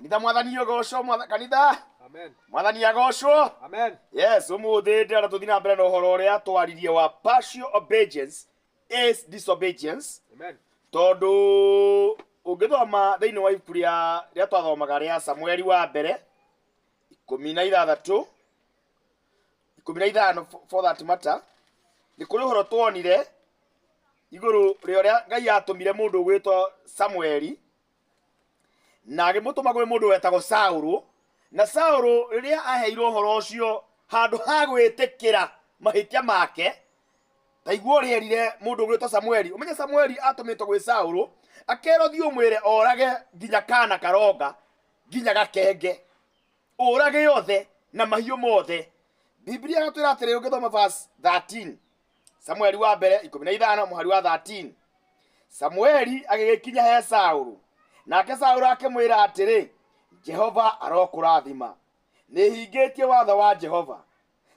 Kanitha mwathani agocwo, kanitha. Amen. Mwathani agocwo. Amen. Yes, umuthi ndĩrenda tũthiĩ na mbere na ũhoro ũrĩa twaririe wa partial obedience is disobedience. Amen. Tondũ ũngĩthoma thĩinĩ wa ibuku rĩa twathomaga rĩa Samueli wa mbere 16, 15 for that matter, nĩ kũrĩ ũhoro tuonire igũrũ rĩa ũrĩa Ngai atũmire mũndũ ũgwĩtwo Samueli na agĩmũtũma kwĩ mũndũ wetagwo Saũlũ. Na Saũlũ rĩrĩa aheirwo ũhoro ũcio, handũ ha gwĩtĩkĩra mahĩtia make, ta igua ũrĩa erire mũndũ ũgwĩtwo Samueli. Ũmenye Samueli atũmĩtwo gwĩ Saũlũ akerwo thiĩ ũmwĩre orage nginya kana karonga nginya gakenge, ũrage yothe na mahiũ mothe. Biblia ĩgatwĩra atĩrĩ, ũngĩthoma verse 13, Samueli wa mbere 15 mũhari wa 13, Samueli agĩgĩkinya he Saũlũ, nake Saũlũ akĩmwĩra atĩrĩ, Jehova arokũrathima, nĩhingĩtie watho wa Jehova.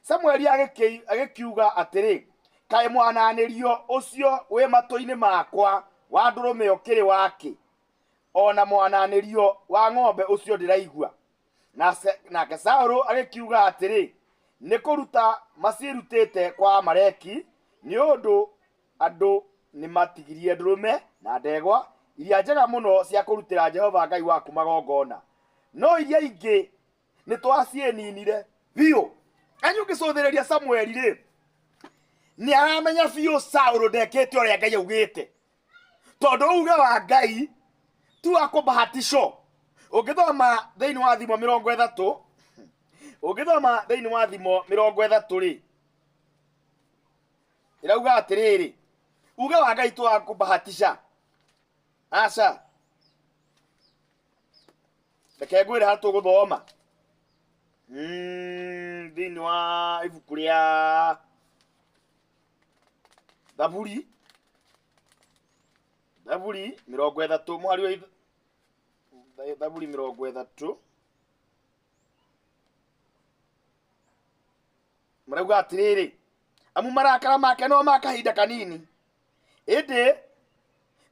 Samueli agĩkiuga atĩrĩ, kaĩ mwananĩrio ũcio wĩ matũ-inĩ makwa wa ndũrũme ũkĩrĩ wakĩ, ona mwananĩrio wa ng'ombe ũcio ndĩraigua? Nake Saũlũ agĩkiuga atĩrĩ, nĩ kũruta macirutĩte kwa Amaleki, nĩ ũndũ andũ nĩmatigirie ndũrũme na ndegwa iria njega mũno cia kũrutĩra Jehova Ngai waku magongona, no iria ingĩ nĩ twaciĩninire biũ. Anyu ũngĩcũthĩrĩria Samueli rĩ, nĩ aramenya biũ Saũlũ ndekĩte ũrĩa Ngai augĩte, tondũ uge wa Ngai ti wa kũbahatisho. Ũngĩthoma thĩinĩ wa Thimo 30, ũngĩthoma thĩinĩ wa Thimo 30 rĩ, ĩrauga atĩrĩrĩ, uge wa Ngai ti wa kũbahatisha. Aca, reke ngwĩre harĩa tũgũthoma. Thĩinĩ wa ibuku rĩa Thaburi, Thaburi 30 mũhari wa Thaburi 30 marauga atĩrĩrĩ, amu marakara make no ma kahinda kanini, ĩndĩ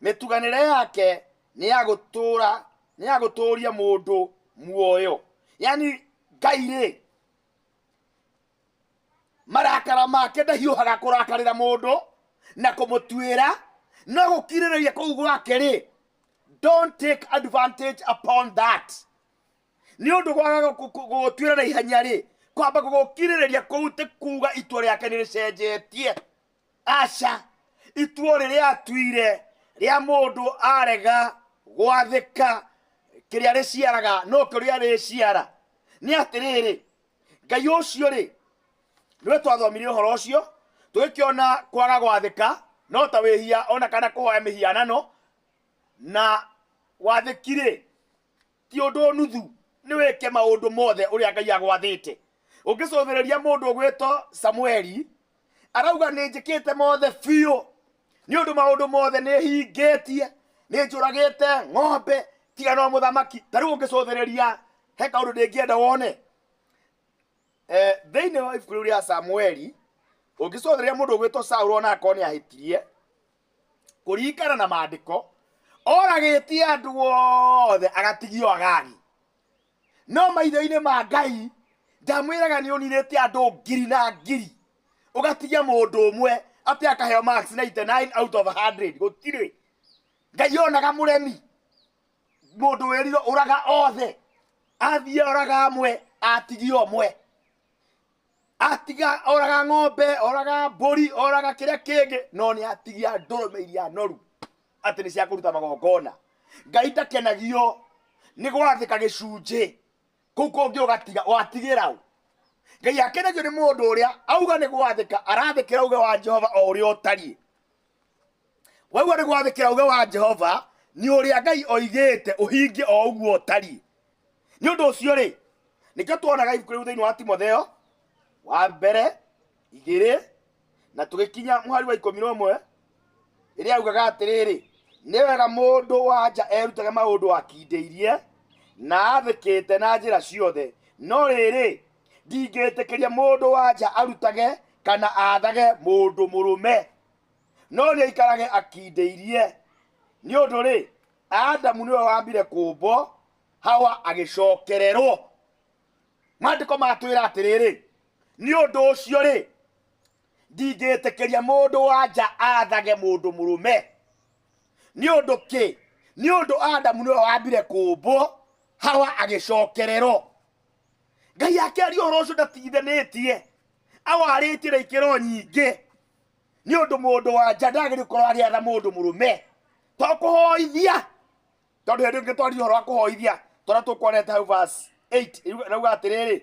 mĩtuganĩre yake nĩ ya gũtũũra, nĩ ya gũtũũria mũndũ muoyo. Yani Ngai rĩ, marakara make ndahiũhaga kũrakarĩra mũndũ na kũmũtuĩra, no gũkirĩrĩria kũu gwake rĩ, don't take advantage upon that. Nĩ ũndũ kwaga gũgũtuĩra na ihenya rĩ, kwamba gũgũkirĩrĩria kũu ti kuga itua rĩake nĩ rĩcenjetie. Aca, itua rĩrĩa atuire rĩa mũndũ arega gwathĩka kĩrĩa rĩciaraga no kĩrĩa rĩciara. Nĩ atĩrĩrĩ, Ngai ũcio rĩ, nĩwe twathomire ũhoro ũcio, tũgĩkĩona kwaga gwathĩka no ta wĩhia ona kana kũhoya mĩhianano, na wathĩki rĩ ti ũndũ nuthu, nĩ wĩke maũndũ mothe ũrĩa Ngai agwathĩte. Ũngĩcũthĩrĩria mũndũ ũgwĩtwo Samueli, arauga nĩ njĩkĩte mothe biũ, nĩ ũndũ maũndũ mothe nĩ hingĩtie, nĩ njũragĩte ng'ombe tiga no mũthamaki. Ta rĩu ũngĩcũthĩrĩria he kaũndũ ndĩngĩenda wone. Thĩinĩ wa ibuku rĩu rĩa Samueli, ũngĩcũthĩrĩria mũndũ ũgwĩtwo Saũlũ ona akorwo nĩ ahĩtirie, kũringana na maandĩko, oragĩtie andũ othe agatigio Agagi. No maitho-inĩ ma Ngai, ndamwĩraga nĩ ũninĩte andũ ngiri na ngiri, ũgatigia mũndũ ũmwe atĩ akaheo marks 99 out of 100. Gũtirĩ. Ngai onaga mũremi, mũndũ wĩrirwo ũraga othe, athiĩ oraga amwe, atigia ũmwe, atiga oraga ng'ombe, oraga mbũri, oraga kĩrĩa kĩngĩ, no nĩ atigia ndũrũme iria noru atĩ nĩ cia kũruta magongona. Ngai ndakenagio nĩ gwathĩka gĩcunjĩ kũu kũngĩ ũgatiga, watigĩra ũ? Ngai akenagio nĩ mũndũ ũrĩa auga nĩ gwathĩka, arathĩkĩra uge wa Jehova o ũrĩa ũtariĩ. Waigua nĩ gwathĩkĩra uge wa Jehova nĩ ũrĩa Ngai oigĩte ũhingie o ũguo ũtariĩ. Nĩ ũndũ ũcio rĩ, nĩkĩo tuonaga ibuku rĩu thĩinĩ wa Timotheo wa mbere 2 na tũgĩkinya mũhari wa 11, ĩrĩa yaugaga atĩrĩrĩ, nĩ wega mũndũ wa nja erutage maũndũ akindĩirie na athĩkĩte na njĩra ciothe, no rĩrĩ, ndingĩtĩkĩria mũndũ wa nja arutage kana aathage mũndũ mũrũme, no nĩ aikarage akindĩirie. Nĩ ũndũ rĩ, Adamu nĩwe wambire kũũmbwo, Hawa agĩcokererwo. Maandĩko matwĩra atĩrĩrĩ, nĩ ũndũ ũcio rĩ, ndingĩtĩkĩria mũndũ wa nja athage mũndũ mũrũme. Nĩ ũndũ kĩ? Nĩ ũndũ Adamu nĩwe wambire kũmbwo, Hawa agĩcokererwo. Ngai akĩaria ũhoro ũcio ndatigithanĩtie, awarĩtie na ikĩro nyingĩ. Nĩ ũndũ mũndũ wa nja ndagĩrĩire gũkorwo agĩatha mũndũ mũrũme, to kũhoithia. Tondũ hĩndĩ ĩngĩ twaririe ũhoro wa kũhoithia, tũrĩa tũkuonete hau verse 8, ĩrauga atĩrĩrĩ,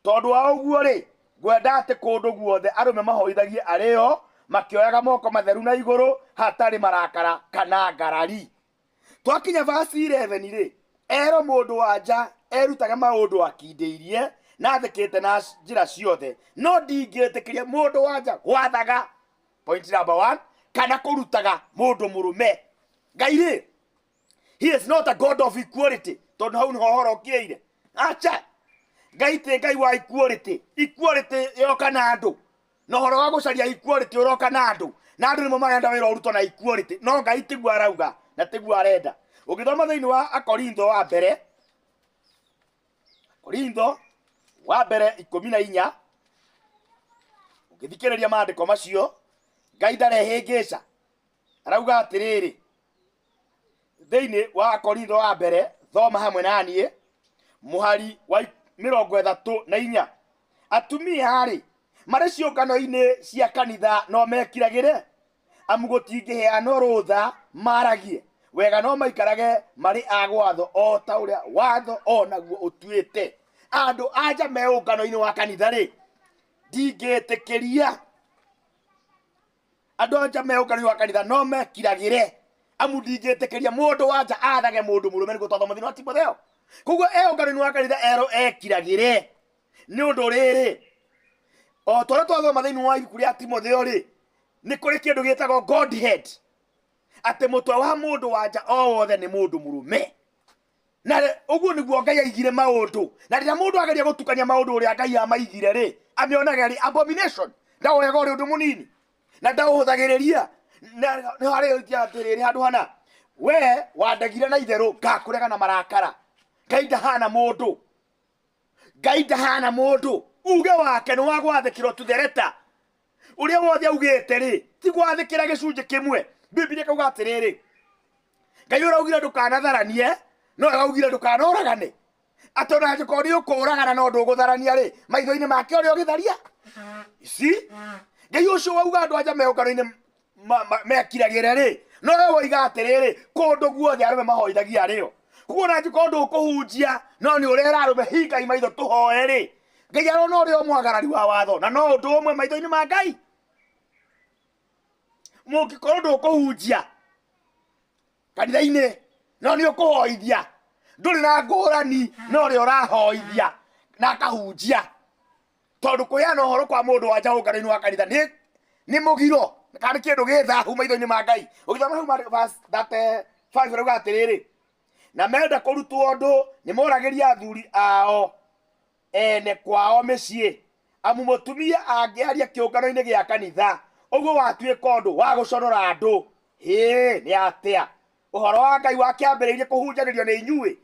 tondũ wa ũguo rĩ, ngwenda atĩ kũndũ guothe arũme mahoithagie arĩ o makĩoyaga moko matheru na igũrũ, hatarĩ marakara kana ngarari. Twakinya verse 11 rĩ, erwo mũndũ wa nja erutage maũndũ akindĩirie na athĩkĩte na njĩra ciothe, no ndingĩtĩkĩria mũndũ wa nja gwathaga, point number 1, kana kũrutaga mũndũ mũrũme. Ngai rĩ, he is not a god of equality, tondũ hau nĩho ũhoro ũkĩire. Acha, Ngai ti Ngai wa equality. Equality yoka na andũ, na ũhoro wa gũcaria equality ũroka na andũ, na andũ nĩmo marenda wĩra ũrutwo na equality, no Ngai tiguo arauga na tiguo arenda. Ũngĩthoma thĩinĩ wa Akorintho wa mbere, Akorintho wa mbere 14, ũngĩthikĩrĩria maandĩko macio, Ngai ndarehĩngĩca. Arauga atĩrĩrĩ, thĩinĩ wa Akorintho wa mbere, thoma hamwe na niĩ mũhari wa 34, atumia-rĩ marĩ ciũngano-inĩ cia kanitha no mekiragĩre, amu gũtingĩheanwo rũtha maragie wega, no maikarage marĩ a gwatho o ta ũrĩa watho o naguo ũtuĩte. Andũ anja me ũngano-inĩ wa kanitha-rĩ, ndingĩtĩkĩria andũ anja me ũngano-inĩ wa kanitha no mekiragĩre, amu ndingĩtĩkĩria mũndũ wa nja athage mũndũ mũrũme, nĩguo twathoma thĩinĩ wa Timotheo. Koguo e ũngano-inĩ wa kanitha erwo ekiragĩre, nĩ ũndũ rĩrĩ, o ta ũrĩa twathoma thĩinĩ wa ibuku rĩa Timotheo rĩ, nĩ kũrĩ kĩndũ gĩtagwo Godhead, atĩ mũtwe wa mũndũ wa nja o wothe nĩ mũndũ mũrũme. Na ũguo nĩguo Ngai aigire maũndũ. Na rĩrĩa mũndũ ageria gũtukania maũndũ ũrĩa Ngai amaigire rĩ, amĩonaga ĩrĩ abomination, ndawoyaga ũrĩ ũndũ mũnini na ndaũhũthagĩrĩria. Na nĩ harĩ atĩrĩrĩ handũ hana, we wandegire na itherũ ngakũrega na marakara. Ngai ndahana mũndũ, Ngai ndahana mũndũ. Uge wake nĩ wa gwathĩkĩrwo to the letter. Ũrĩa wothe augĩte rĩ, ti gwathĩkĩra gĩcunjĩ kĩmwe. Bibilia ĩkauga atĩrĩrĩ, Ngai ũraugire ndũkanatharanie, no araugire ndũkanoragane. Atĩ ona angĩkorwo nĩ ũkũragana no ndũgũtharania rĩ, maitho-inĩ make ũrĩa ũgĩtharia. Ici Ngai ũcio wauga andũ anja me ũngano-inĩ mekiragĩre rĩ, no we woiga atĩrĩrĩ, kũndũ guothe arũme mahoithagia arĩo. Koguo ona angĩkorwo ndũkũhunjia no nĩ ũrera arũme hingai maitho tũhoe rĩ, Ngai arona ũrĩ o mwagarari wa watho, na no ũndũ ũmwe maitho-inĩ ma Ngai. Mũngĩkorwo ndũkũhunjia kanitha-inĩ no nĩ ũkũhoithia, ndũrĩ na ngũrani na ũrĩa ũrahoithia na akahunjia, tondũ kũheana ũhoro kwa mũndũ wa nja ũngano-inĩ wa kanitha nĩ mũgiro kana nĩ kĩndũ gĩ thahu maitho-inĩ ma Ngai. Ũgĩthoma hau verse 35 ũrauga atĩrĩrĩ, na menda kũrutwo ũndũ nĩ moragĩria athuri ao ene kwao mĩciĩ, amu mũtumia angĩaria kĩũngano-inĩ gĩa kanitha, ũguo watuĩka ũndũ wa gũconora andũ. Hĩ, nĩ atĩa ũhoro wa Ngai wakĩambĩrĩirie kũhunjanĩrio nĩ inyuĩ,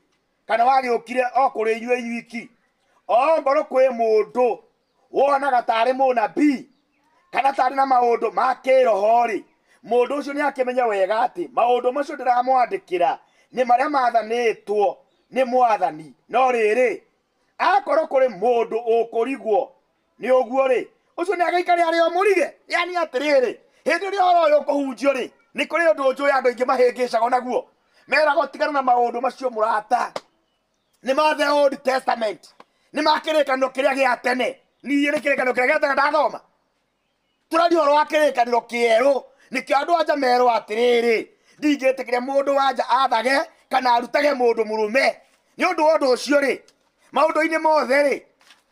kana wagĩũkire o kũrĩ inyuĩ inyuiki? Ongorwo kwĩ mũndũ wonaga tarĩ mũnabii kana tarĩ na maũndũ ma kĩroho-rĩ, mũndũ ũcio nĩ akĩmenye wega atĩ maũndũ macio ndĩramwandĩkĩra nĩ marĩa mathanĩtwo nĩ Mwathani. No rĩrĩ, akorwo kũrĩ mũndũ ũkũrigwo nĩ ũguo-rĩ, ũcio nĩ agĩikare arĩ o mũrige. Yani atĩrĩrĩ, hĩndĩ ĩrĩa ũhoro ũyũ ũkũhunjio-rĩ, nĩ kũrĩ ũndũ njũĩ andũ aingĩ mahĩngĩcagwo naguo. Meragwo tigana na maũndũ macio mũrata, nĩ ma the Old Testament, nĩ ma kĩrĩkanĩro kĩrĩa gĩa tene. Niĩ nĩ kĩrĩkanĩro kĩrĩa gĩa tene ndathoma. Tũraria ũhoro wa kĩrĩkanĩro kĩerũ. Nĩkĩo andũ anja merwo atĩrĩrĩ, ndingĩtĩkĩria mũndũ wa nja athage kana arutage mũndũ mũrũme. Nĩ ũndũ wa ũndũ ũcio rĩ, maũndũ-inĩ mothe rĩ,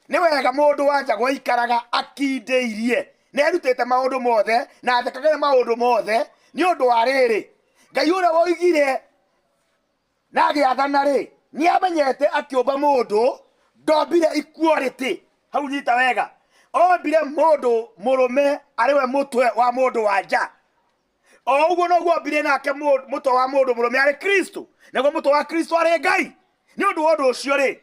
nĩ wega mũndũ wa nja gũikaraga akindĩirie, na erutĩte maũndũ mothe, na athekagĩre maũndũ mothe. Nĩ ũndũ wa rĩrĩ, Ngai ũrĩa woigire na agĩathana rĩ, nĩ amenyete akĩũmba mũndũ ndombire equality. Hau nyita wega, ombire mũndũ mũrũme arĩ we mũtwe wa mũndũ wa nja. O ũguo noguo ombire nake mũtwe wa mũndũ mũrũme arĩ Kristo, naguo mũtwe wa Kristo arĩ Ngai. Nĩ ũndũ wa ũndũ ũcio rĩ,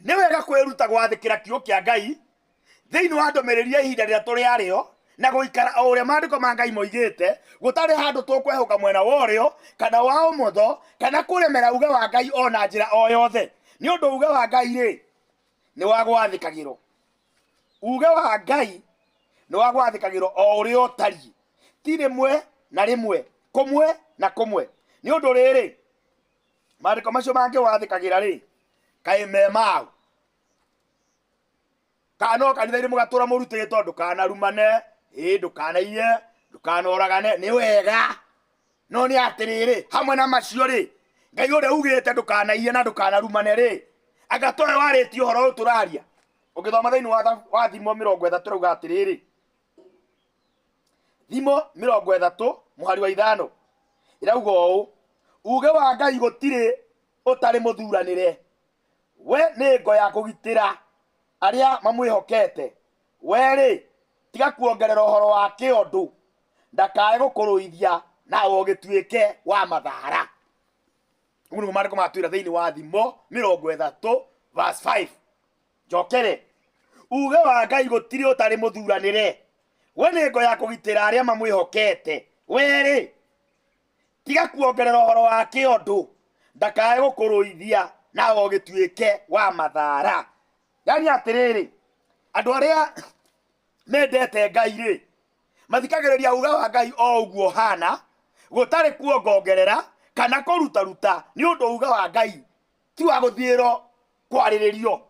nĩ wega kwĩruta gwathĩkĩra kiugo kĩa Ngai thĩinĩ wa ndũmĩrĩri ya ihinda rĩrĩa tũrĩ arĩo na gũikara o ũrĩa maandĩko ma Ngai moigĩte, gũtarĩ handũ tũkwehũka mwena wa ũrĩo kana wa ũmotho kana kũremera uge wa Ngai o na njĩra o yothe. Nĩ ũndũ uge wa Ngai rĩ, nĩ wa gwathĩkagĩrwo. Uge wa Ngai nĩ wa gwathĩkagĩrwo o ũrĩa ũtariĩ, ti rĩmwe na rĩmwe, kũmwe na kũmwe. Nĩ ũndũ rĩrĩ, maandĩko macio mangĩwathĩkagĩra rĩ, kaĩ me mau? Kana no kanitha-inĩ mũgatũra mũrutĩtwo ndũkanarumane, ĩ ndũkanaiye, ndũkanoragane, nĩ wega. No nĩ atĩrĩrĩ, hamwe na macio rĩ, Ngai ũrĩa ugĩte ndũkanaiye na ndũkanarumane rĩ, anga towe warĩtie ũhoro ũyũ tũraria? Ũngĩthoma thĩinĩ wa Thimo 30 ĩrauga atĩrĩrĩ, Thimo 35 mũhari wa 5 ĩrauga ũũ, uge wa Ngai gũtirĩ ũtarĩ mũthuranĩre, we nĩ ngo ya kũgitĩra arĩa mamwĩhokete. We-rĩ, tiga kuongerera ũhoro wa kĩũndũ, ndakae gũkũrũithia nawe ũgĩtuĩke wa mathara. Ũguo nĩguo maandĩko matwĩra thĩinĩ wa Thimo 30 verse 5. Njokere, uge wa Ngai gũtirĩ ũtarĩ mũthuranĩre, we nĩ ngo ya kũgitĩra arĩa mamwĩhokete. We-rĩ, tiga kuongerera ũhoro wa kĩũndũ, ndakae gũkũrũithia nawe ũgĩtuĩke wa mathara. Yani atĩrĩrĩ, andũ arĩa mendete Ngai rĩ, mathikagĩrĩria uga wa Ngai o ũguo ũhana, gũtarĩ kuongongerera kana kũrutaruta, nĩ ũndũ uga wa Ngai ti wa gũthiĩrwo kwarĩrĩrio.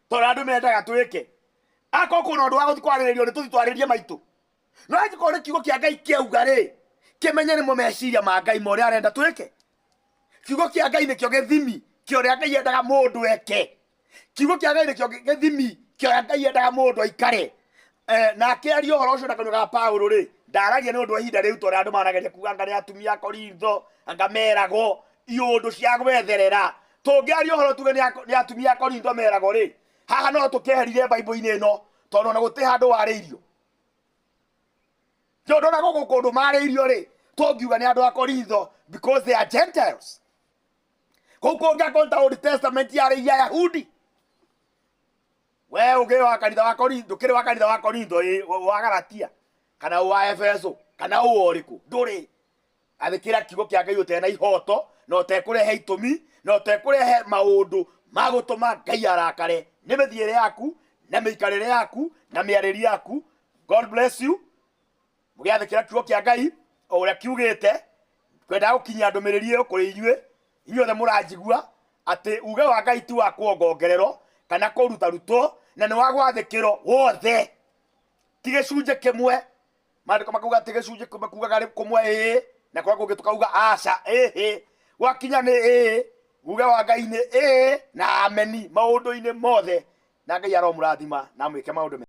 Tondũ andũ mendaga twĩke akorwo kwĩna ũndũ wa gũthiĩ kwarĩrĩrio, nĩ tũthiĩ twarĩrie maitũ. No angĩkorwo nĩ kiugo kĩa Ngai kĩauga rĩ, kĩmenye nĩmo meciria ma Ngai ma ũrĩa arenda twĩke. Kiugo kĩa Ngai nĩkĩo gĩthimi kĩa ũrĩa Ngai endaga mũndũ eke. Kiugo kĩa Ngai nĩkĩo gĩthimi kĩa ũrĩa Ngai endaga mũndũ aikare. Na akĩaria ũhoro ũcio na kanua ga Paulo rĩ, ndaragia nĩ ũndũ wa ihinda rĩu, tondũ andũ manageria kuga anga nĩ atumia a Korintho, anga meragwo iũndũ cia gwetherera. Tũngĩaria ũhoro tuge nĩ atumia a Korintho meragwo rĩ, haha no tũkĩeherire Bible-inĩ ĩno, tondũ ona gũtirĩ handũ warĩirio. Tondũ ona gũkũ kũndũ marĩirio rĩ, tũngiuga nĩ andũ a Korintho because they are Gentiles. Kũu kũngĩ akorwo ta Old Testament yarĩirie Ayahudi. We ũngĩ wa kanitha wa Korintho, ndũkĩrĩ wa kanitha wa Korintho, ĩ wa Galatia kana wa Efeso kana ũũ ũrĩkũ, ndũrĩ. Athĩkĩra kiugo kĩa Ngai ũtena ihoto na ũtekũrehe itũmi na ũtekũrehe maũndũ ma gũtũma Ngai arakare nĩ mĩthiĩre yaku na mĩikarĩre yaku na mĩarĩrie yaku. God bless you. Mũgĩathĩkĩra kiugo kĩa Ngai o ũrĩa kiugĩte, kwendaga gũkinyia ndũmĩrĩri ĩyo kũrĩ inyuĩ inyuothe mũranjigua, atĩ uge wa Ngai ti wa kuongongererwo kana kũrutarutwo, na nĩ wa gwathĩkĩrwo wothe, ti gĩcunjĩ kĩmwe. Maandĩko makauga atĩ gĩcunjĩ kĩmwe kugaga kũmwe ĩĩ na kũrĩa kũngĩ tũkauga aca. Ĩhĩ, gwakinya nĩ ĩĩ, uge wa Ngai nĩ ĩĩ na ameni maũndũ-inĩ mothe. Na Ngai aromũrathima na amwĩke maũndũ mega.